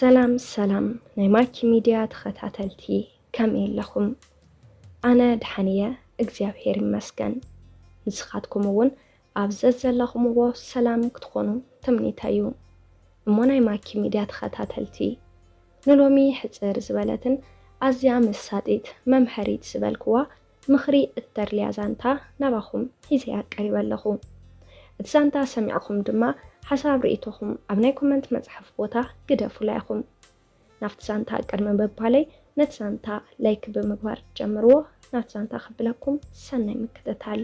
ሰላም ሰላም ናይ ማኪ ሚድያ ተኸታተልቲ፣ ከመይ ኣለኹም? ኣነ ደሓን እየ፣ እግዚኣብሔር ይመስገን። ንስኻትኩም እውን ኣብ ዘዘለኹምዎ ሰላም ክትኾኑ ትምኒተይ እዩ። እሞ ናይ ማኪ ሚድያ ተኸታተልቲ፣ ንሎሚ ሕጽር ዝበለትን ኣዝያ መሳጢት መምሀሪት ዝበልክዋ ምኽሪ እተድልያ ዛንታ ናባኹም ሒዘያ ቀሪበ ኣለኹ። እቲ ዛንታ ሰሚዕኹም ድማ ሓሳብ ርእይቶኹም ኣብ ናይ ኮመንት መጽሓፍ ቦታ ግደፉላ ኢኹም። ናብቲ ዛንታ ቅድሚ ምባለይ ነቲ ዛንታ ላይክ ብምግባር ጀምርዎ። ናብቲ ዛንታ ከብለኩም ሰናይ ምክትታል።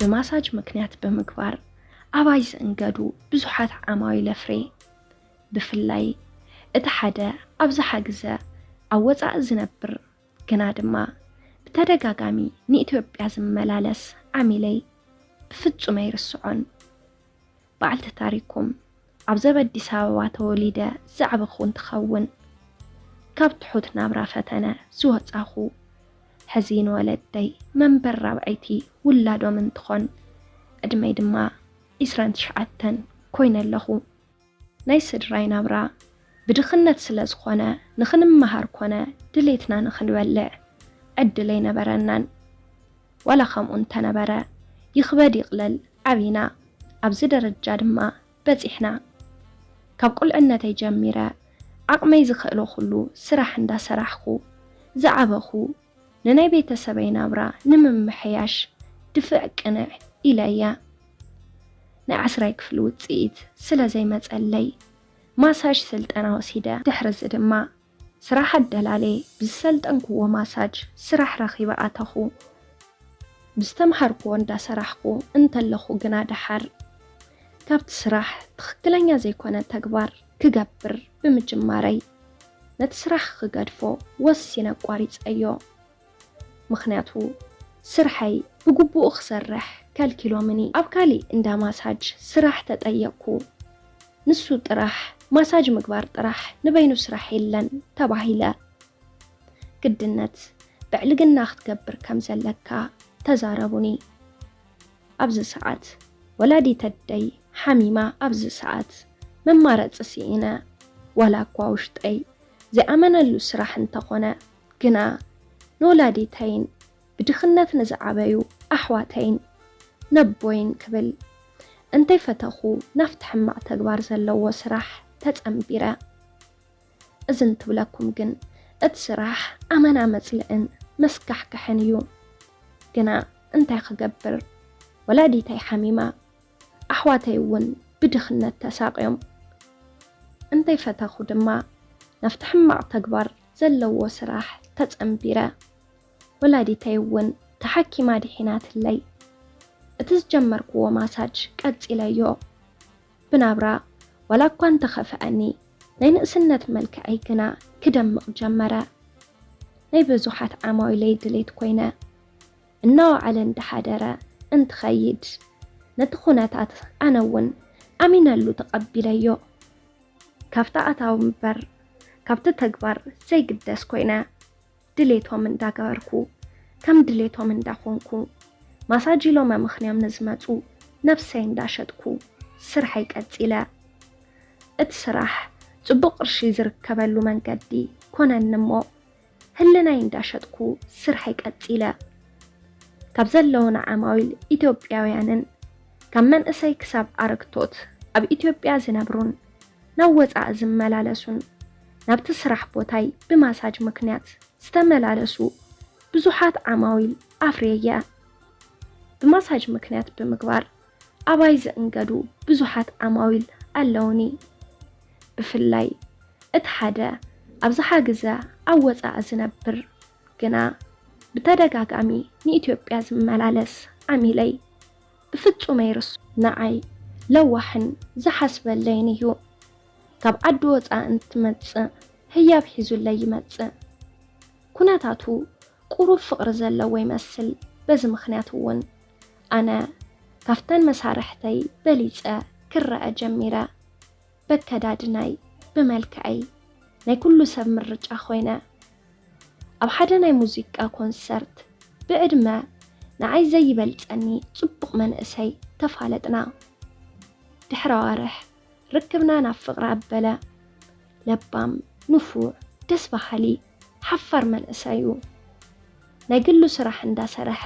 ብማሳጅ ምክንያት ብምግባር ኣባይ ዝእንገዱ ብዙሓት ዓማዊል ኣፍርየ። ብፍላይ እቲ ሓደ ኣብዝሓ ግዘ ኣብ ወፃኢ ዝነብር ግና ድማ ብተደጋጋሚ ንኢትዮጵያ ዝመላለስ ዓሚለይ ብፍፁም ኣይርስዖን። በዓልቲ ታሪኩም ኣብ ዘብ ኣዲስ ኣበባ ተወሊደ ዝዓበኹ እንትኸውን፣ ካብ ትሑት ናብራ ፈተነ ዝወፃኹ፣ ሕዚ ንወለደይ መንበር ራብዐይቲ ውላዶም እንትኾን፣ ዕድመይ ድማ ዒስራን ትሽዓተን ኮይነ ኣለኹ። ናይ ስድራይ ናብራ ብድኽነት ስለ ዝኾነ፣ ንኽንመሃር ኮነ ድሌትና ንኽንበልዕ ዕድል ኣይነበረናን። ዋላ ከምኡ እንተነበረ፣ ይኽበድ ይቕለል ዓቢና ኣብዚ ደረጃ ድማ በጺሕና። ካብ ቁልዕነተይ ጀሚረ ዓቕመይ ዝኽእሎ ኩሉ ስራሕ እንዳሰራሕኹ ዝዓበኹ፣ ንናይ ቤተሰበይ ናብራ ንምምሕያሽ ድፍዕ ቅንዕ ኢለ እየ። ናይ ዓስራይ ክፍሊ ውጽኢት ስለ ዘይመጸለይ ማሳጅ ስልጠና ወሲደ። ድሕሪ እዚ ድማ ስራሕ ኣደላልየ ብዝሰልጠንክዎ ማሳጅ ስራሕ ረኺበ ኣተኹ። ብዝተምሃርክዎ እንዳሰራሕኩ እንተለኹ ግና ደሓር ካብቲ ስራሕ ትኽክለኛ ዘይኮነ ተግባር ክገብር ብምጅማረይ ነቲ ስራሕ ክገድፎ ወሲነ ኣቋሪጸዮ። ምኽንያቱ ስርሐይ ብግቡእ ክሰርሕ ከልኪሎምኒ። ኣብ ካሊእ እንዳ ማሳጅ ስራሕ ተጠየቅኩ። ንሱ ጥራሕ ማሳጅ ምግባር ጥራሕ ንበይኑ ስራሕ የለን ተባሂለ። ግድነት ብዕልግና ክትገብር ከም ዘለካ ተዛረቡኒ። ኣብዚ ሰዓት ወላዲት ኣደይ ሓሚማ ኣብዚ ሰዓት መማረፂ ስኢነ። ዋላ እኳ ውሽጠይ ዘይኣመነሉ ስራሕ እንተኾነ ግና ንወላዲተይን ብድኽነት ንዝዓበዩ ኣሕዋተይን ነቦይን ክብል እንተይፈተኹ ናብቲ ሕማቕ ተግባር ዘለዎ ስራሕ ተጸንቢረ። እዚ እንትብለኩም ግን እቲ ስራሕ ኣመና መጽልእን መስካሕክሕን እዩ። ግና እንታይ ክገብር፣ ወላዲተይ ሓሚማ፣ ኣሕዋተይ እውን ብድኽነት ተሳቕዮም። እንተይፈተኹ ድማ ናብቲ ሕማቕ ተግባር ዘለዎ ስራሕ ተጸንቢረ። ወላዲተይ እውን ተሓኪማ ድሒናትለይ። እቲ ዝጀመርክዎ ማሳጅ ቀጺለዮ። ብናብራ ዋላ እኳ እንተኸፍኣኒ፣ ናይ ንእስነት መልክዐይ ግና ክደምቕ ጀመረ። ናይ ብዙሓት ዓማዊለይ ድሌት ኮይነ። እናወዓለ እንዳሓደረ እንትኸይድ፣ ነቲ ኩነታት ኣነ እውን ኣሚነሉ ተቐቢለዮ። ካብቲ ኣታዊ እምበር ካብቲ ተግባር ዘይግደስ ኮይነ። ድሌቶም እንዳገበርኩ፣ ከም ድሌቶም እንዳኾንኩ፣ ማሳጅ ኢሎም ኣመኽንዮም ንዝመጹ ነብሰይ እንዳሸጥኩ ስርሐይ ቀጺለ። እቲ ስራሕ ጽቡቕ ቅርሺ ዝርከበሉ መንገዲ ኮነኒ እሞ፣ ህልናይ እንዳሸጥኩ ስርሐይ ቀጺለ። ካብ ዘለዉና ዓማዊል ኢትዮጵያውያንን ካብ መንእሰይ ክሳብ ኣረግቶት ኣብ ኢትዮጵያ ዝነብሩን ናብ ወጻኢ ዝመላለሱን ናብቲ ስራሕ ቦታይ ብማሳጅ ምክንያት ዝተመላለሱ ብዙሓት ዓማዊል ኣፍርየ እየ። ብማሳጅ ምክንያት ብምግባር ኣባይ ዝእንገዱ ብዙሓት ዓማዊል ኣለውኒ። ብፍላይ እቲ ሓደ ኣብዝሓ ግዘ ኣብ ወፃኢ ዝነብር ግና ብተደጋጋሚ ንኢትዮጵያ ዝመላለስ ዓሚለይ ብፍፁም ኣይርሱ። ንዓይ ለዋሕን ዝሓስበለይን እዩ። ካብ ዓዲ ወፃኢ እንትመፅእ ህያብ ሒዙለይ ይመፅእ። ኩነታቱ ቁሩብ ፍቕሪ ዘለዎ ይመስል። በዚ ምኽንያት እውን ኣነ ካብተን መሳርሕተይ በሊጸ ክረኣ ጀሚረ። በከዳድናይ፣ ብመልክዐይ ናይ ኩሉ ሰብ ምርጫ ኮይነ። ኣብ ሓደ ናይ ሙዚቃ ኮንሰርት ብዕድመ ንዓይ ዘይበልጸኒ ጽቡቕ መንእሰይ ተፋለጥና። ድሕሪ ኣዋርሕ ርክብና ናብ ፍቕሪ ኣበለ። ለባም፣ ንፉዕ፣ ደስ በሃሊ፣ ሓፋር መንእሰይ እዩ። ናይ ግሉ ስራሕ እንዳሰርሐ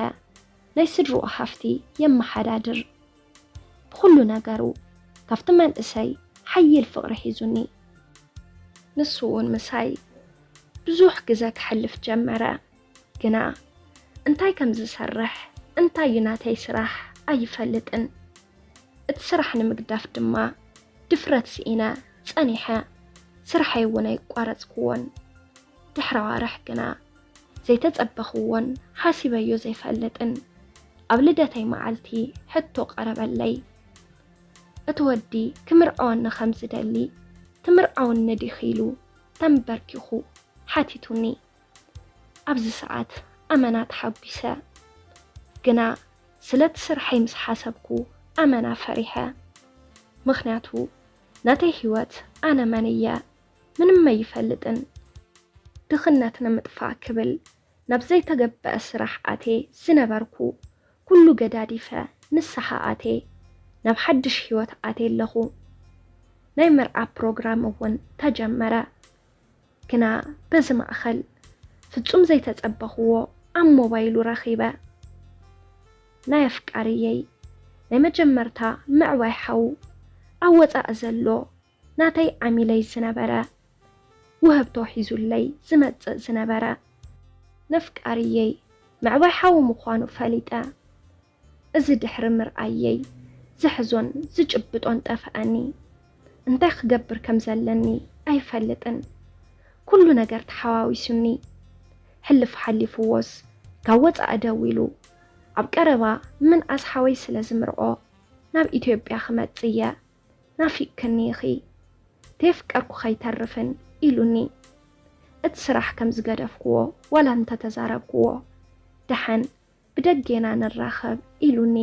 ናይ ስድርኡ ሃፍቲ የመሓዳድር። ብኹሉ ነገሩ ካብቲ መንእሰይ ሓይል ፍቕሪ ሒዙኒ። ንሱ እውን ምሳይ ብዙሕ ግዘ ከሕልፍ ጀመረ። ግና እንታይ ከም ዝሰርሕ፣ እንታይ እዩ ናተይ ስራሕ ኣይፈልጥን። እቲ ስራሕ ንምግዳፍ ድማ ድፍረት ስኢነ ጸኒሐ። ስርሐይ እውን ኣይቋረጽክዎን። ድሕሪ ኣዋርሕ ግና ዘይተጸበኽዎን ሓሲበዮ ዘይፈልጥን ኣብ ልደተይ መዓልቲ ሕቶ ቀረበለይ። እቲ ወዲ ክምርዐወኒ ከም ዝደሊ፣ "ትምርዐውኒ ዲኺ?" ኢሉ ተንበርኪኹ ሓቲቱኒ። ኣብዚ ሰዓት ኣመና ተሓጒሰ። ግና ስለቲ ስርሐይ ምስ ሓሰብኩ ኣመና ፈሪሐ። ምኽንያቱ ናተይ ህይወት ኣነ መን እየ? ምንም ኣይፈልጥን። ድኽነት ንምጥፋእ ክብል ናብ ዘይተገበአ ስራሕ ኣትየ ዝነበርኩ ኩሉ ገዳዲፈ ንስሓ ኣትየ ናብ ሓድሽ ህይወት ኣትየ ኣለኹ። ናይ መርዓ ፕሮግራም እውን ተጀመረ። ግና በዚ ማእኸል ፍጹም ዘይተጸበኽዎ ኣብ ሞባይሉ ረኺበ። ናይ ኣፍቃሪየይ ናይ መጀመርታ ምዕባይ ሓው ኣብ ወጻኢ ዘሎ ናተይ ዓሚለይ ዝነበረ ውህብቶ ሒዙለይ ዝመጽእ ዝነበረ ነፍቃሪየይ ምዕባይ ሓው ምዃኑ ፈሊጠ። እዚ ድሕሪ ምርኣየይ ዝሕዞን ዝጭብጦን ጠፍኣኒ። እንታይ ክገብር ከም ዘለኒ ኣይፈልጥን። ኩሉ ነገር ተሓዋዊሱኒ። ሕልፍ ሓሊፍዎስ ካብ ወጻኢ ደዊሉ ኣብ ቀረባ ምንኣስ ሓወይ ስለ ዝምርዖ ናብ ኢትዮጵያ ክመጽእ እየ። ናፊቅክኒ ኢኺ፣ ተየፍቀርኩ ከይተርፍን ኢሉኒ። እቲ ስራሕ ከም ዝገደፍክዎ ዋላ እንተተዛረብክዎ፣ ደሓን ብደጌና ንራኸብ ኢሉኒ።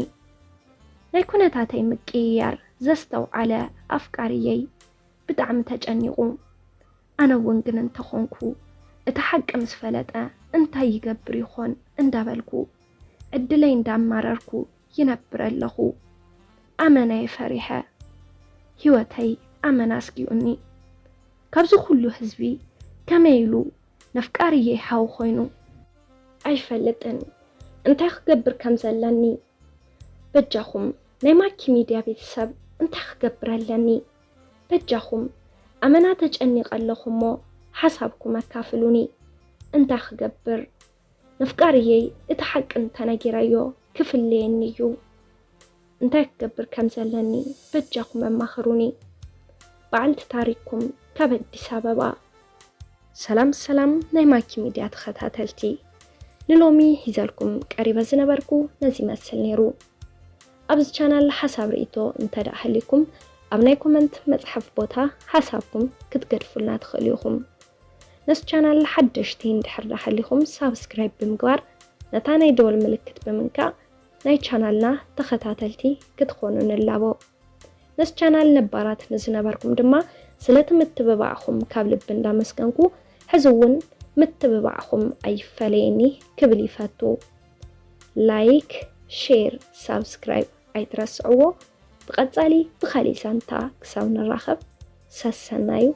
ናይ ኩነታተይ ምቅይያር ዘስተውዓለ ኣፍቃሪየይ ብጣዕሚ ተጨኒቑ። ኣነ እውን ግን እንተኾንኩ እቲ ሓቂ ምስ ፈለጠ እንታይ ይገብር ይኾን እንዳበልኩ ዕድለይ እንዳማረርኩ ይነብር ኣለኹ። ኣመና እየ ፈሪሐ። ህይወተይ ኣመና ኣስጊኡኒ። ካብዚ ኩሉ ህዝቢ ከመይ ኢሉ ነፍቃሪየይ ሓው ኮይኑ? ኣይፈልጥን እንታይ ክገብር ከም ዘለኒ። በጃኹም ናይ ማኪ ሚድያ ቤተሰብ እንታይ ክገብር ኣለኒ? በጃኹም ኣመና ተጨኒቐ ኣለኹ እሞ ሓሳብኩም ኣካፍሉኒ። እንታይ ክገብር? ነፍቃሪየይ እቲ ሓቂ እንተነጊረዮ ክፍለየኒ እዩ። እንታይ ክገብር ከም ዘለኒ በጃኹም ኣማኽሩኒ። በዓልቲ ታሪክኩም ካብ ኣዲስ ኣበባ። ሰላም ሰላም ናይ ማኪ ሚድያ ተኸታተልቲ፣ ንሎሚ ሒዘልኩም ቀሪበ ዝነበርኩ ነዚ ይመስል ነይሩ። ኣብዚ ቻናል ሓሳብ ርእይቶ እንተ ደኣ ሃልዩኩም ኣብ ናይ ኮመንት መጽሓፍ ቦታ ሓሳብኩም ክትገድፉልና ትኽእሉ ኢኹም። ነዚ ቻናል ሓደሽቲ እንድሕር ደኣ ሃሊኹም ሳብስክራይብ ብምግባር ነታ ናይ ደወል ምልክት ብምንካእ ናይ ቻናልና ተኸታተልቲ ክትኾኑ ንላቦ። ነዚ ቻናል ነባራት ንዝነበርኩም ድማ ስለቲ ምትብባዕኹም ካብ ልቢ እንዳመስገንኩ፣ ሕዚ እውን ምትብባዕኹም ኣይፈለየኒ ክብል ይፈቱ። ላይክ፣ ሼር፣ ሳብስክራይብ ኣይትረስዕዎ። ብቐጻሊ ብኻሊእ ዛንታ ክሳብ ንራኸብ ሰሰናዩ።